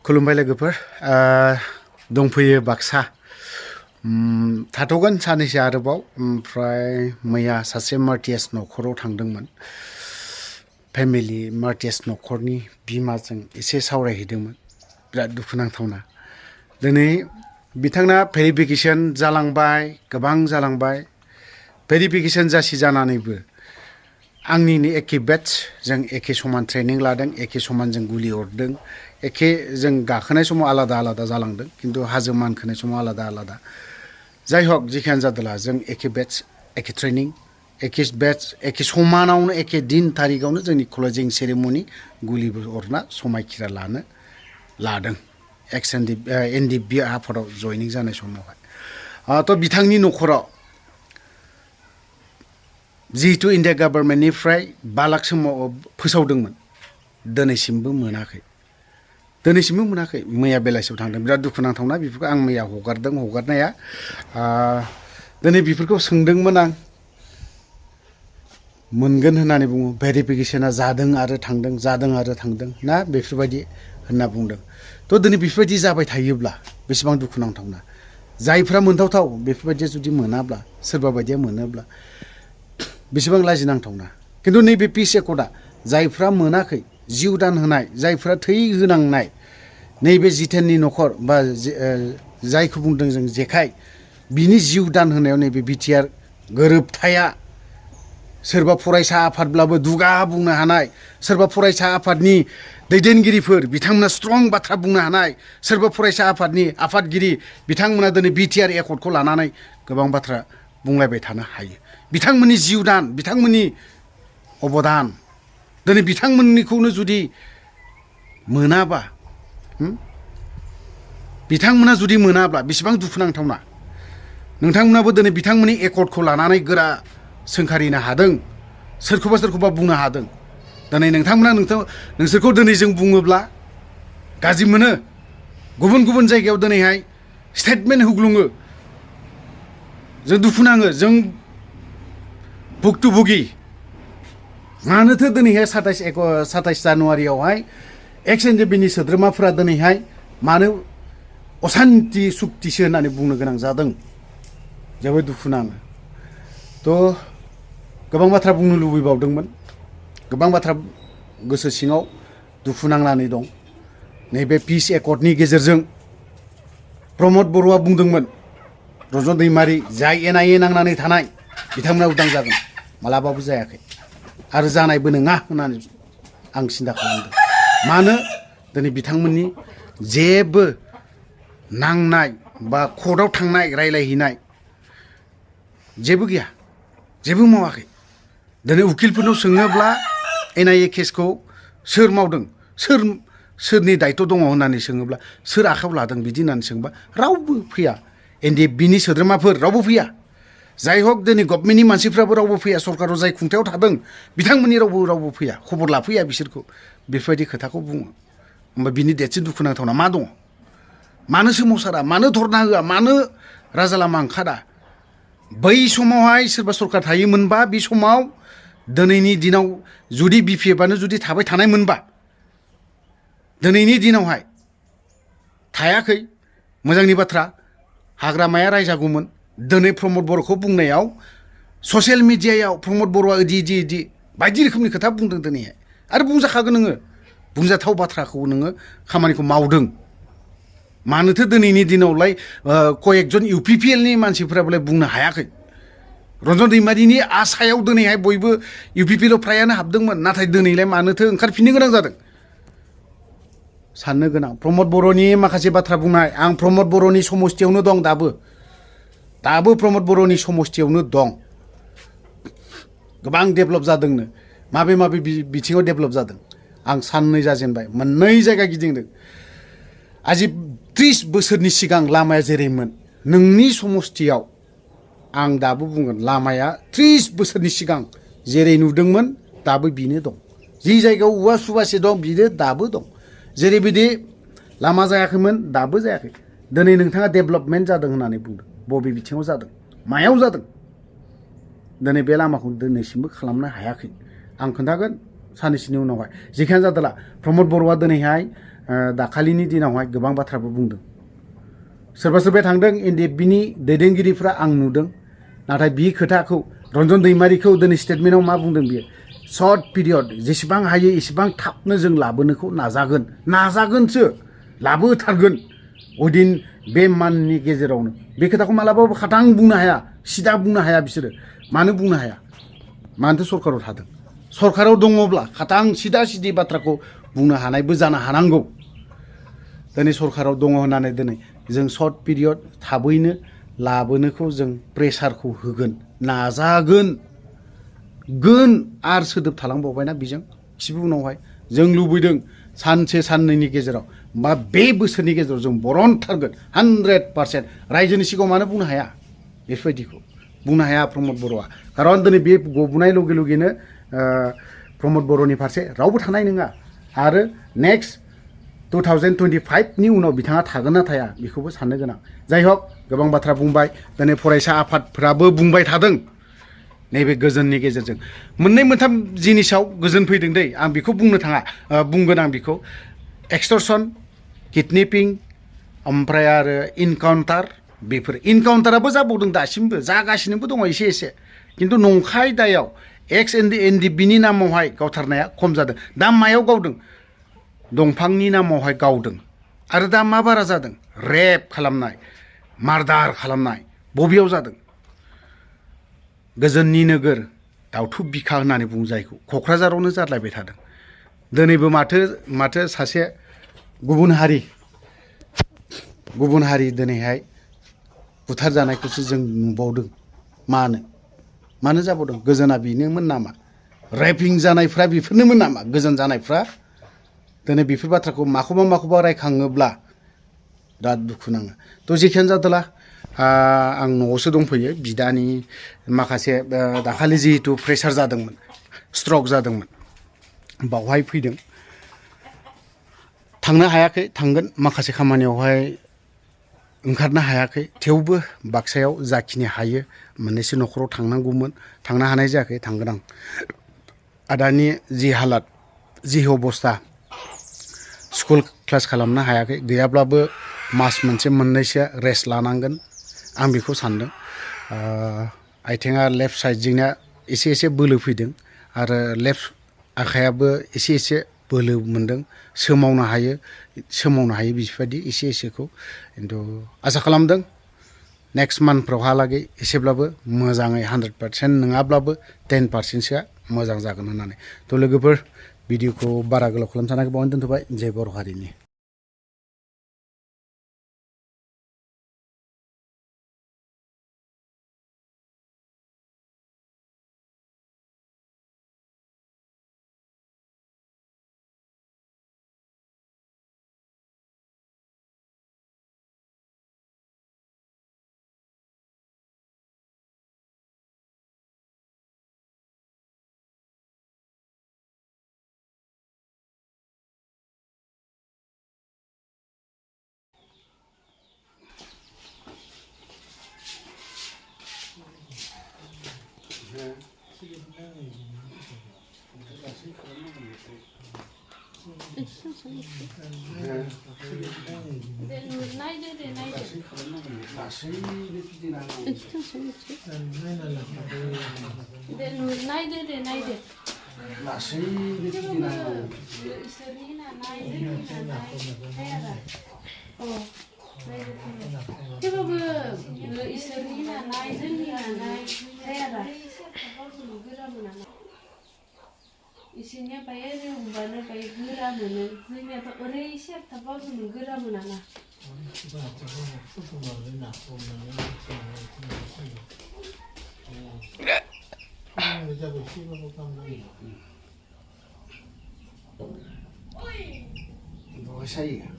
खुलुमबाय लोगोफोर दंफैयो बाक्सा थाथ'गोन सानैसो आरोबाव ओमफ्राय मैया सासे मार्टियास नखराव थांदोंमोन फेमिलि मार्टियास नखरनि बिमाजों एसे सावरायहैदोंमोन बिराद दुखुनांथावना दिनै बिथांना भेरिफिकेसन जालांबाय गोबां जालांबाय भेरिफिकेसन जासि जानानैबो आंनिनो एखे बेटस जों एखे समान ट्रेनिं लादों एखे समान जों गुलि हरदों एखे जों गाखोनाय समाव आलादा आलादा जालांदों किन्तु हाजो मानखोनाय समाव आलादा आलादा जाय हक जिखियानो जादोला जों एखे बेटस एखे ट्रेनिं एखे बेटस एखे समानावनो एखे दिन थारिखआवनो जोंनि क्लजिं सेरेमनि गुलिबो हरना समायखिरा लानो लादों एक्स एनडिएफबि आफादाव जयनिं जानाय समावहाय थ' बिथांनि नखराव जिहेतु इन्डिया गभर्नमेन्टनिफ्राय 5 लाख समाव फोसावदोंमोन दिनैसिमबो मोनाखै मैया बेलासियाव थांदों बिराद दुखुनांथावना बेफोरखौ आं मैया हगारनाया दिनै बेफोरखौ सोंदोंमोन आं मोनगोन होननानै बुङो भेरिफिकेसना जादों आरो थांदों ना बेफोरबायदि होनना बुंदों थ' दिनै बेफोरबायदि जाबाय थायोब्ला बेसेबां दुखुनांथावना जायफ्रा मोनथावथाव बेफोरबायदि जुदि मोनाब्ला सोरबा बायदिया मोनोब्ला बेसेबां लाजिनांथावना किन्तु नैबे पिस एकर्डआ जायफ्रा मोनाखै जिउ दान होनाय जायफ्रा थै होनांनाय नैबे जितेननि नखर बा जायखौ बुंदों जों जेखाय बिनि जिउ दान होनायाव नैबे बिटिआर गोरोबथाया सोरबा फरायसा आफादब्लाबो दुगा बुंनो हानाय सोरबा फरायसा आफादनि दैदेनगिरिफोर बिथांमोना स्ट्रं बाथ्रा बुंनो हानाय सोरबा फरायसा आफादनि आफादगिरि बिथांमोना दिनै बिटिआर एकर्डखौ लानानै गोबां बाथ्रा बुंलायबाय थानो हायो बिथांमोननि जिउ दान बिथांमोननि अबदान दिनै बिथांमोननिखौनो जुदि मोनाबा बिथांमोना जुदि मोनाब्ला बेसेबां दुखुनांथावना नोंथांमोनाबो दिनै बिथांमोननि एकर्डखौ लानानै गोरा सोंखारिनो हादों सोरखौबा बुंनो हादों दिनै नोंथांमोना नोंसोरखौ दिनै जों बुङोब्ला गाज्रि मोनो गुबुन जायगायाव दिनैहाय स्टेटमेन्ट होग्लुङो जों दुखु नाङो जों भुक्तभोगि मानोथो दिनैहाय 27 जानुवारियावहाय एक्स एनडिएफबिनि सोद्रोमाफोरा दिनैहाय मानो असान्ति सुक्तिसो होननानै बुंनो गोनां जादों जोबोद दुखु नाङो थ' गोबां बाथ्रा बुंनो लुबैबावदोंमोन गोबां बाथ्रा गोसो सिङाव दुखु नांनानै दं नैबे पिस एकर्डनि गेजेरजों प्रमद बर'आ बुंदोंमोन रजन दैमारि जाय एनआइए नांनानै थानाय बिथांमोना उदां जागोन मालाबाबो जायाखै आरो जानायबो नङा होननानै आं सिन्था खालामदों मानो दिनै बिथांमोननि जेबो नांनाय बा कर्टआव थांनाय रायलायहैनाय जेबो गैया जेबो मावाखै दिनै उकिलफोरनाव सोङोब्ला एनआइए केसखौ सोर मावदों सोरनि दायथ' दङ होननानै सोङोब्ला सोर आखायाव लादों बिदि होननानै सोंबा रावबो फैया एनडिएफबिनि सोद्रोमाफोर रावबो फैया जाय हक दिनै गभर्नमेन्टनि मानसिफ्राबो रावबो फैया सरकाराव जाय खुंथायाव थादों बिथांमोननि रावबो फैया खबर लाफैया बिसोरखौ बेफोरबायदि खोथाखौ बुङो होमबा बिनि देरसिन दुखुनांथावना मा दङ मानो सोमावसारा मानो धरना होआ मानो राजा लामा ओंखारा बै समावहाय सोरबा सरकार थायोमोनबा बे समाव दिनैनि दिनाव जुदि बिपिएफआनो जुदि थाबाय थानायमोनबा दिनैनि दिनावहाय थायाखै मोजांनि बाथ्रा हाग्रामाया रायजागौमोन दिनै प्रमद बर'खौ बुंनायाव ससियेल मिडियायाव प्रमद बर'आ इदि बायदि रोखोमनि खोथा बुंदों दिनैहाय आरो बुंजाखागोन नोङो बुंजाथाव बाथ्राखौ नोङो खामानिखौ मावदों मानोथो दिनैनि दिनावलाय कयेकजन इउपिपिएलनि मानसिफोराबोलाय बुंनो हायाखै रन्जन दैमारिनि आसायाव दिनैहाय बयबो इउपिपिएलआव फ्रायानो हाबदोंमोन नाथाय दिनैलाय मानोथो ओंखारफिननो गोनां जादों साननो गोनां प्रमद बर'नि माखासे बाथ्रा बुंनाय आं प्रमद बर'नि समस्थियावनो दं दाबो प्रमद बर'नि समस्थियावनो दं गोबां डेभेलप जादोंनो माबे बिथिङाव डेभेलप जादों आं साननै जाजेनबाय मोननै जायगा गिदिंदों आजि 30 बोसोरनि सिगां लामाया जेरैमोन नोंनि समस्थियाव आं दाबो बुंगोन लामाया 30 बोसोरनि सिगां जेरै नुदोंमोन दाबो बिनो दं जि जायगायाव औवा सुबासे दं बिनो दाबो दं जेरैबायदि लामा जायाखैमोन दाबो जायाखै दिनै नोंथाङा डेभेलपमेन्ट जादों होननानै बुंदों बबे बिथिङाव जादों मायाव जादों दिनै बे लामाखौ दिनैसिमबो खालामनो हायाखै आं खोन्थागोन साननैसोनि उनावहाय जिखियानो जादोला प्रमद बर'आ दिनैहाय दाखालिनि दिनावहाय गोबां बाथ्राबो बुंदों सोरबा सोरबाया थांदों एनडिएफबिनि दैदेनगिरिफ्रा आं नुदों नाथाय बि खोथाखौ रन्जन दैमारिखौ दिनै स्टेटमेन्टआव मा बुंदों बियो सर्ट पिरियड जेसेबां हायो एसेबां थाबनो जों लाबोनोखौ नाजागोनसो लाबोथारगोन उइदिन बे मान्थनि गेजेरावनो बे खोथाखौ मालाबाबो खाथां बुंनो हाया सिदा बुंनो हाया बिसोरो मानो बुंनो हाया मानोथो सरकाराव थादों सरकाराव दङब्ला खाथां सिदा सिदि बाथ्राखौ बुंनो हानायबो जानो हानांगौ दिनै सरकाराव दङ होननानै दिनै जों सर्ट पिरियड थाबैनो लाबोनोखौ जों प्रेसारखौ होगोन नाजागोन आर सोदोब थालांबावबायना बेजों खिबु उनावहाय जों लुबैदों सानसे साननैनि गेजेराव बा बे बोसोरनि गेजेराव जों बरनथारगोन 100% रायजोनि सिगाङाव मानो बुंनो हाया बेफोरबायदिखौ बुंनो हाया प्रमद बर'आ खारन दिनै बे गबोनाय लगे लगेनो प्रमद बर'नि फारसे रावबो थानाय नङा आरो नेक्स्ट 2025 नि उनाव बिथाङा थागोन ना थाया बेखौबो साननो गोनां जाय हक गोबां बाथ्रा बुंबाय दिनै फरायसा आफादफोराबो बुंबाय थादों नैबे गोजोननि गेजेरजों मोननै मोनथाम जिनिसाव गोजोन फैदों दै आं बेखौ बुंनो थाङा बुंगोन आं बेखौ एक्सटर्सन किडनेपिं ओमफ्राय आरो इनकाउन्टार बेफोर इनकाउन्टाराबो जाबावदों दासिमबो जागासिनोबो दङ एसे एसे खिन्थु नंखाय दायाव एक्स एनडिएफबिनि नामावहाय गावथारनाया खम जादों दा मायाव गावदों दंफांनि नामावहाय गावदों आरो दा मा बारा जादों रेप खालामनाय मार्डार खालामनाय बबेयाव जादों गोजोननि नोगोर दावथु बिखा होननानै बुङो जायखौ क'क्राझारावनो जाद्लायबाय थादों दिनैबो माथो सासे गुबुन हारि दिनैहाय बुथारजानायखौसो जों नुबावदों मानो जाबावदों गोजोना बेनोमोन नामा रेपिं जानायफ्रा बेफोरनोमोन नामा गोजोन जानायफ्रा दिनै बेफोर बाथ्राखौ माखौबा रायखाङोब्ला बिराद दुखु नाङो थ' जेखियानो जादोला आं न'आवसो दंफैयो बिदानि माखासे दाखालि जिहेतु प्रेसार जादोंमोन स्ट्रक जादोंमोन बावहाय फैदों थांनो हायाखै थांगोन माखासे खामानियावहाय ओंखारनो हायाखै थेवबो बाक्सायाव जाखिनि हायो मोननैसो न'खराव थांनांगौमोन थांनो हानाय जायाखै थांगोन आं आदानि जि हालात जि अबस्था स्कुल क्लास खालामनो हायाखै गैयाब्लाबो मास मोनसे मोननैसो रेस्ट लानांगोन आं बेखौ सानदों आथिङा लेफ्ट साइडजोंना एसे बोलो फैदों आरो लेफ्ट आखायाबो एसे बोलो मोन्दों सोमावनो हायो बेफोरबायदि एसेखौ खिन्थु आसा खालामदों नेक्स्ट मान्थफ्रावहालागै एसेब्लाबो मोजाङै 100% नङाब्लाबो 10%सोआ मोजां जागोन होननानै थ' लोगोफोर भिडिअखौ बारा गोलाव खालामनो सानाखै बावनो दोनथ'बाय जय बर' हारिनि इसोरनिया बाय ओरै हमबानो बाय गोरा मोनो जोंनियाथ' ओरै सेरथाबबाबो जों गोरा मोनाना सायो